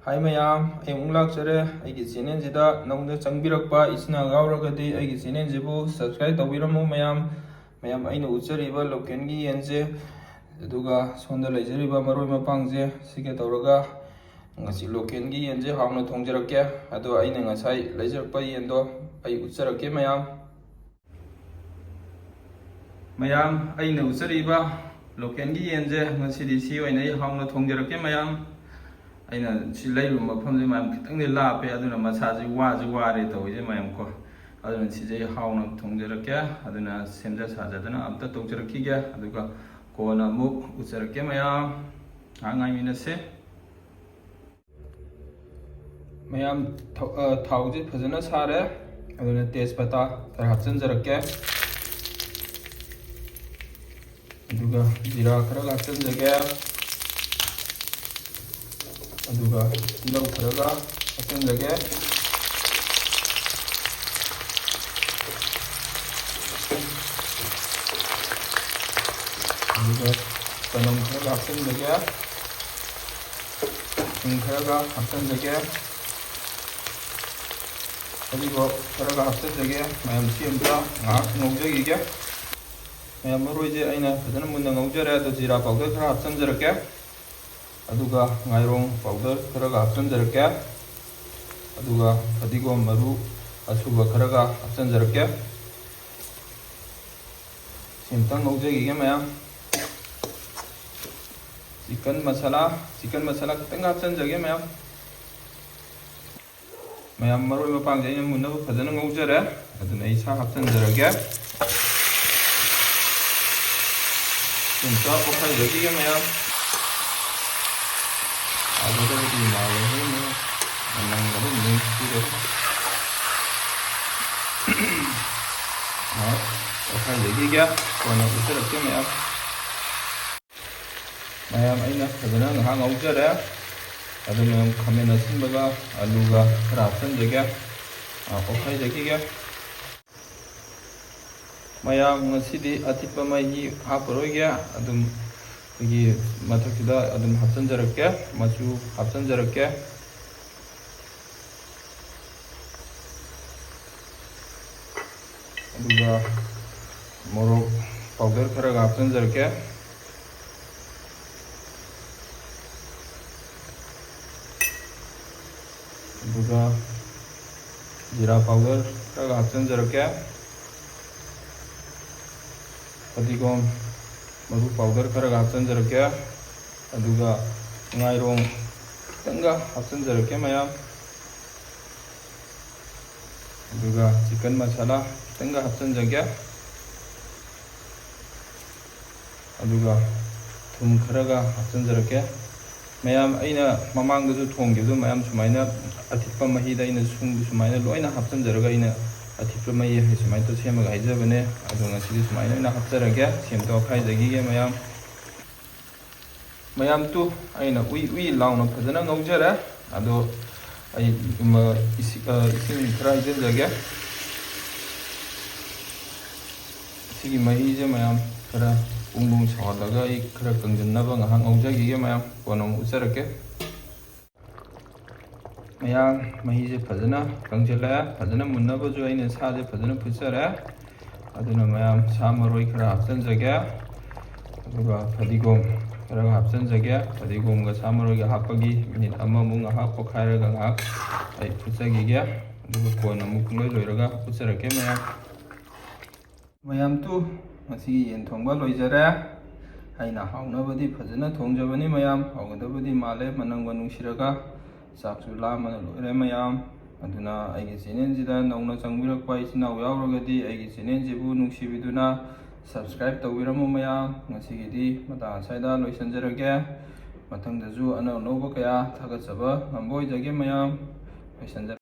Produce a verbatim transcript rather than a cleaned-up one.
ꯍꯥꯏ ꯃꯌꯥꯝ, ꯑꯩ ꯑꯃꯨꯛ ꯂꯥꯛꯆꯔꯦ꯫ ꯑꯩꯒꯤ ꯆꯦꯅꯦꯜꯁꯤꯗ ꯅꯧꯅ ꯆꯪꯕꯤꯔꯛꯄ ꯏꯆꯤꯟ ꯏꯅꯥꯎ ꯌꯥꯎꯔꯒꯗꯤ ꯑꯩꯒꯤ ꯆꯦꯅꯦꯜꯁꯤꯕꯨ ꯁꯕꯁꯀ꯭ꯔꯥꯏꯕ ꯇꯧꯕꯤꯔꯝꯃꯨ ꯃꯌꯥꯝ꯫ ꯃꯌꯥꯝ, ꯑꯩꯅ ꯎꯠꯆꯔꯤꯕ ꯂꯣꯀꯦꯜꯒꯤ ꯌꯦꯟꯁꯦ, ꯑꯗꯨꯒ ꯁꯣꯝꯗ ꯂꯩꯖꯔꯤꯕ ꯃꯔꯣꯏ ꯃꯄꯥꯡꯁꯦ, ꯁꯤꯒ ꯇꯧꯔꯒ ꯉꯁꯤ ꯂꯣꯀꯦꯜꯒꯤ ꯌꯦꯟꯁꯦ ꯍꯥꯎꯅ ꯊꯣꯡꯖꯔꯛꯀꯦ꯫ ꯑꯗꯣ ꯑꯩꯅ ꯉꯁꯥꯏ ꯂꯩꯖꯔꯛꯄ ꯌꯦꯟꯗꯣ ꯑꯩ ꯎꯠꯆꯔꯛꯀꯦ ꯃꯌꯥꯝ꯫ ꯃꯌꯥꯝ, ꯑꯩꯅ ꯎꯠꯆꯔꯤꯕ ꯂꯣꯀꯦꯜꯒꯤ ꯌꯦꯟꯁꯦ ꯉꯁꯤꯗꯤ ꯁꯤ ꯑꯣꯏꯅ ꯑꯩ ꯍꯥꯎꯅ ꯊꯣꯡꯖꯔꯛꯀꯦ ꯃꯌꯥꯝ꯫ ꯑꯩꯅ ꯁꯤ ꯂꯩꯔꯨꯕ ꯃꯐꯝꯁꯦ ꯃꯌꯥꯝ ꯈꯤꯇꯪꯗꯤ ꯂꯥꯞꯄꯦ, ꯑꯗꯨꯅ ꯃꯁꯥꯁꯦ ꯋꯥꯁꯨ ꯋꯥꯔꯦ ꯇꯧꯔꯤꯁꯦ ꯃꯌꯥꯝ ꯀꯣ꯫ ꯑꯗꯨꯅ ꯁꯤꯁꯦ ꯑꯩ ꯍꯥꯎꯅ ꯊꯣꯡꯖꯔꯛꯀꯦ꯫ ꯑꯗꯨꯅ ꯁꯦꯝꯖ ꯁꯥꯖꯗꯅ ꯑꯝꯇ ꯇꯧꯖꯔꯛꯈꯤꯒꯦ, ꯑꯗꯨꯒ ꯀꯣꯟꯅ ꯑꯃꯨꯛ ꯎꯠꯆꯔꯛꯀꯦ ꯃꯌꯥꯝ꯫ ꯉꯥꯏꯍꯥꯛ ꯉꯥꯏꯃꯤꯟꯅꯁꯦ꯫ ꯃꯌꯥꯝ, ꯊꯥꯎ-, ꯑ, ꯊꯥꯎꯁꯦ ꯐꯖꯅ ꯁꯥꯔꯦ꯫ ꯑꯗꯨꯅ ꯇꯦꯖꯄꯇꯥ ꯈꯔ ꯍꯥꯞꯆꯤꯟꯖꯔꯛꯀꯦ꯫ ꯑꯗꯨꯒ ꯖꯤꯔꯥ ꯈꯔꯒ ꯍꯥꯞꯆꯤꯟꯖꯒꯦ꯫ ꯑꯗꯨꯒ ꯇꯤꯜꯍꯧ ꯈꯔꯒ ꯍꯥꯞꯆꯤꯟꯖꯒꯦ꯫ ꯑꯗꯨꯒ ꯆꯅꯝ ꯈꯔꯒ ꯍꯥꯞꯆꯤꯟꯖꯒꯦ꯫ ꯊꯨꯝ ꯈꯔꯒ ꯍꯥꯞꯆꯤꯟꯖꯒꯦ꯫ ꯐꯗꯤꯒꯣꯝ ꯈꯔꯒ ꯍꯥꯞꯆꯤꯟꯖꯒꯦ꯫ ꯃꯌꯥꯝ ꯁꯤ ꯑꯝꯇ ꯉꯥꯏꯍꯥꯛ ꯉꯧꯖꯈꯤꯒꯦ꯫ ꯃꯌꯥꯝ, ꯃꯔꯣꯏꯁꯦ ꯑꯩꯅ ꯐꯖꯅ ꯃꯨꯟꯅ ꯉꯧꯖꯔꯦ꯫ ꯑꯗꯣ ꯖꯤꯔꯥ ꯄꯥꯎꯗꯔ ꯈꯔ ꯍꯥꯞꯆꯤꯟꯖꯔꯛꯀꯦ꯫ ꯑꯗꯨꯒ ꯉꯥꯏꯔꯣꯡ ꯄꯥꯎꯗꯔ ꯈꯔꯒ ꯍꯥꯞꯆꯤꯟꯖꯔꯛꯀꯦ꯫ ꯑꯗꯨꯒ ꯐꯗꯤꯒꯣꯝ ꯃꯔꯨ ꯑꯁꯨꯕ ꯈꯔꯒ ꯍꯥꯞꯆꯤꯟꯖꯔꯛꯀꯦ꯫ ꯁꯤ ꯑꯝꯇꯪ ꯉꯧꯖꯈꯤꯒꯦ ꯃꯌꯥꯝ꯫ ꯆꯤꯀꯟ ꯃꯁꯥꯂꯥ, ꯆꯤꯀꯟ ꯃꯁꯥꯂꯥ ꯈꯤꯇꯪ ꯍꯥꯞꯆꯤꯟꯖꯒꯦ ꯃꯌꯥꯝ꯫ ꯃꯌꯥꯝ, ꯃꯔꯣꯏ ꯃꯄꯥꯡꯁꯦ ꯑꯩꯅ ꯃꯨꯟꯅꯕ ꯐꯖꯅ ꯉꯧꯖꯔꯦ꯫ ꯑꯗꯨꯅ ꯑꯩ ꯁꯥ ꯍꯥꯞꯆꯤꯟꯖꯔꯒꯦ꯫ ꯁꯤ ꯑꯝꯇ ꯑꯣꯠꯈꯥꯏꯖꯈꯤꯒꯦ ꯃꯌꯥꯝ꯫ ꯍꯥꯎꯒꯗꯕꯗꯤ ꯃꯥꯜꯂꯦ꯫ ꯃꯅꯝꯒꯗꯤ ꯅꯨꯡꯁꯤꯔꯦ꯫ ꯉꯥꯏꯍꯥꯛ ꯑꯣꯠꯈꯥꯏꯖꯈꯤꯒꯦ꯫ ꯀꯣꯟꯅ ꯎꯠꯆꯔꯛꯀꯦ ꯃꯌꯥꯝ꯫ ꯃꯌꯥꯝ, ꯑꯩꯅ ꯐꯖꯅ ꯉꯥꯏꯍꯥꯛ ꯉꯧꯖꯔꯦ꯫ ꯑꯗꯨ ꯃꯌꯥꯝ, ꯈꯥꯃꯦꯟ ꯑꯁꯤꯟꯕꯒ ꯑꯂꯨꯒ ꯈꯔ ꯍꯥꯞꯆꯤꯟꯖꯒꯦ꯫ ꯑ, ꯑꯣꯠꯈꯥꯏꯖꯈꯤꯒꯦ꯫ ꯃꯌꯥꯝ, ꯉꯁꯤꯗꯤ ꯑꯊꯤꯠꯄ ꯃꯍꯤ ꯍꯥꯞꯄꯔꯣꯏꯒꯦ꯫ ꯑꯗꯨꯝ ꯑꯩꯈꯣꯏꯒꯤ ꯃꯊꯛꯁꯤꯗ ꯑꯗꯨꯝ ꯍꯥꯞꯆꯤꯟꯖꯔꯛꯀꯦ, ꯃꯆꯨ ꯍꯥꯞꯆꯤꯟꯖꯔꯛꯀꯦ꯫ ꯑꯗꯨꯒ ꯃꯣꯔꯣꯛ powder ꯈꯔꯒ ꯍꯥꯞꯆꯤꯟꯖꯔꯛꯀꯦ꯫ ꯑꯗꯨꯒ ꯖꯤꯔꯥ powder ꯈꯔꯒ ꯍꯥꯞꯆꯤꯟꯖꯔꯛꯀꯦ꯫ ꯐꯗꯤꯒꯣꯝ ꯃꯔꯨ powder ꯈꯔꯒ ꯍꯥꯞꯆꯤꯟꯖꯔꯛꯀꯦ꯫ ꯑꯗꯨꯒ ꯉꯥꯏꯔꯣꯡ ꯈꯤꯇꯪꯒ ꯍꯥꯞꯆꯤꯟꯖꯔꯛꯀꯦ ꯃꯌꯥꯝ꯫ ꯑꯗꯨꯒ chicken masala ꯈꯤꯇꯪꯒ ꯍꯥꯞꯆꯤꯟꯖꯒꯦ꯫ ꯑꯗꯨꯒ ꯊꯨꯝ ꯈꯔꯒ ꯍꯥꯞꯆꯤꯟꯖꯔꯛꯀꯦ꯫ ꯃꯌꯥꯝ, ꯑꯩꯅ ꯃꯃꯥꯡꯗꯁꯨ ꯊꯣꯡꯈꯤꯕꯗꯨ ꯃꯌꯥꯝ ꯁꯨꯃꯥꯏꯅ ꯑꯊꯤꯠꯄ ꯃꯍꯤꯗ ꯑꯩꯅ ꯁꯨꯝ ꯁꯨꯃꯥꯏꯅ ꯂꯣꯏꯅ ꯍꯥꯞꯆꯤꯟꯖꯔꯒ ꯑꯩꯅ ꯑꯊꯤꯠꯄ ꯃꯍꯤ ꯁꯨꯃꯥꯏꯅ ꯇꯧ ꯁꯦꯝꯃꯒ ꯍꯥꯏꯖꯕꯅꯦ꯫ ꯑꯗꯣ ꯉꯁꯤꯗꯤ ꯁꯨꯃꯥꯏꯅ ꯑꯣꯏꯅ ꯍꯥꯞꯆꯔꯒꯦ꯫ ꯁꯦꯝꯗꯣꯛ ꯈꯥꯏꯖꯈꯤꯒꯦ ꯃꯌꯥꯝ꯫ ꯃꯌꯥꯝ ꯇꯨ ꯑꯩꯅ ꯎꯏ ꯎꯏ ꯂꯥꯎꯅ ꯐꯖꯅ ꯉꯧꯖꯔꯦ꯫ ꯑꯗꯣ ꯑꯩ, ꯃ, ꯏꯁꯤ-, ꯑ, ꯏꯁꯤꯡ ꯈꯔ ꯍꯩꯖꯤꯟꯖꯒꯦ꯫ ꯁꯤꯒꯤ ꯃꯍꯤꯁꯦ ꯃꯌꯥꯝ ꯈꯔ ꯕꯨꯡ ꯕꯨꯡ ꯁꯧꯍꯜꯂꯒ ꯑꯩ ꯈꯔ ꯀꯪꯁꯤꯟꯅꯕ ꯉꯥꯏꯍꯥꯛ ꯉꯧꯖꯈꯤꯒꯦ ꯃꯌꯥꯝ, ꯀꯣꯟꯅ ꯑꯃꯨꯛ ꯎꯠꯆꯔꯛꯀꯦ꯫ ꯃꯌꯥꯝ, ꯃꯍꯤꯁꯦ ꯐꯖꯅ ꯀꯪꯁꯤꯜꯂꯛꯑꯦ, ꯐꯖꯅ ꯃꯨꯟꯅꯕꯁꯨ ꯑꯩꯅ ꯁꯥꯁꯦ ꯐꯖꯅ ꯐꯨꯠꯆꯔꯦ꯫ ꯑꯗꯨꯅ ꯃꯌꯥꯝ, ꯁꯥ ꯃꯔꯣꯏ ꯈꯔ ꯍꯥꯞꯆꯤꯟꯖꯒꯦ, ꯑꯗꯨꯒ ꯐꯗꯤꯒꯣꯝ ꯈꯔꯒ ꯍꯥꯞꯆꯤꯟꯖꯒꯦ꯫ ꯐꯗꯤꯒꯣꯝꯒ ꯁꯥ ꯃꯔꯣꯏꯒ ꯍꯥꯞꯄꯒꯤ ꯃꯤꯅꯤꯠ ꯑꯃꯃꯨꯛ ꯉꯥꯏꯍꯥꯛ ꯑꯣꯠꯈꯥꯏꯔꯒ ꯉꯥꯏꯍꯥꯛ ꯑꯩ ꯐꯨꯠꯆꯈꯤꯒꯦ, ꯑꯗꯨꯒ ꯀꯣꯟꯅ ꯑꯃꯨꯛ ꯄꯨꯡꯂꯣꯏ ꯂꯣꯏꯔꯒ ꯎꯠꯆꯔꯛꯀꯦ ꯃꯌꯥꯝ꯫ ꯃꯌꯥꯝ ꯇꯨ, ꯉꯁꯤꯒꯤ ꯌꯦꯟ ꯊꯣꯡꯕ ꯂꯣꯏꯖꯔꯦ꯫ ꯑꯩꯅ ꯍꯥꯎꯅꯕꯗꯤ ꯐꯖꯅ ꯊꯣꯡꯖꯕꯅꯤ ꯃꯌꯥꯝ, ꯍꯥꯎꯒꯗꯕꯗꯤ ꯃꯥꯜꯂꯦ ꯃꯅꯝꯒ ꯅꯨꯡꯁꯤꯔꯒ꯫ ꯆꯥꯛꯁꯨ ꯂꯥꯝꯕꯅ ꯂꯣꯏꯔꯦ ꯃꯌꯥꯝ꯫ ꯑꯗꯨꯅ ꯑꯩꯒꯤ channelꯁꯤꯗ ꯅꯧꯅ ꯆꯪꯕꯤꯔꯛꯄ ꯏꯆꯤꯟ ꯏꯅꯥꯎ ꯌꯥꯎꯔꯒꯗꯤ ꯑꯩꯒꯤ channelꯁꯤꯕꯨ ꯅꯨꯡꯁꯤꯕꯤꯗꯨꯅ subscribe ꯇꯧꯕꯤꯔꯝꯃꯨ ꯃꯌꯥꯝ꯫ ꯉꯁꯤꯒꯤꯗꯤ ꯃꯇꯥꯡ ꯑꯁ꯭ꯋꯥꯏꯗ ꯂꯣꯏꯁꯤꯟꯖꯔꯒꯦ꯫ ꯃꯊꯪꯗꯁꯨ ꯑꯅꯧ ꯑꯅꯧꯕ ꯀꯌꯥ ꯊꯥꯒꯠꯆꯕ ꯉꯝꯕ ꯑꯣꯏꯖꯒꯦ ꯃꯌꯥꯝ꯫ ꯂꯣꯏꯁꯤꯟꯖꯔꯒꯦ꯫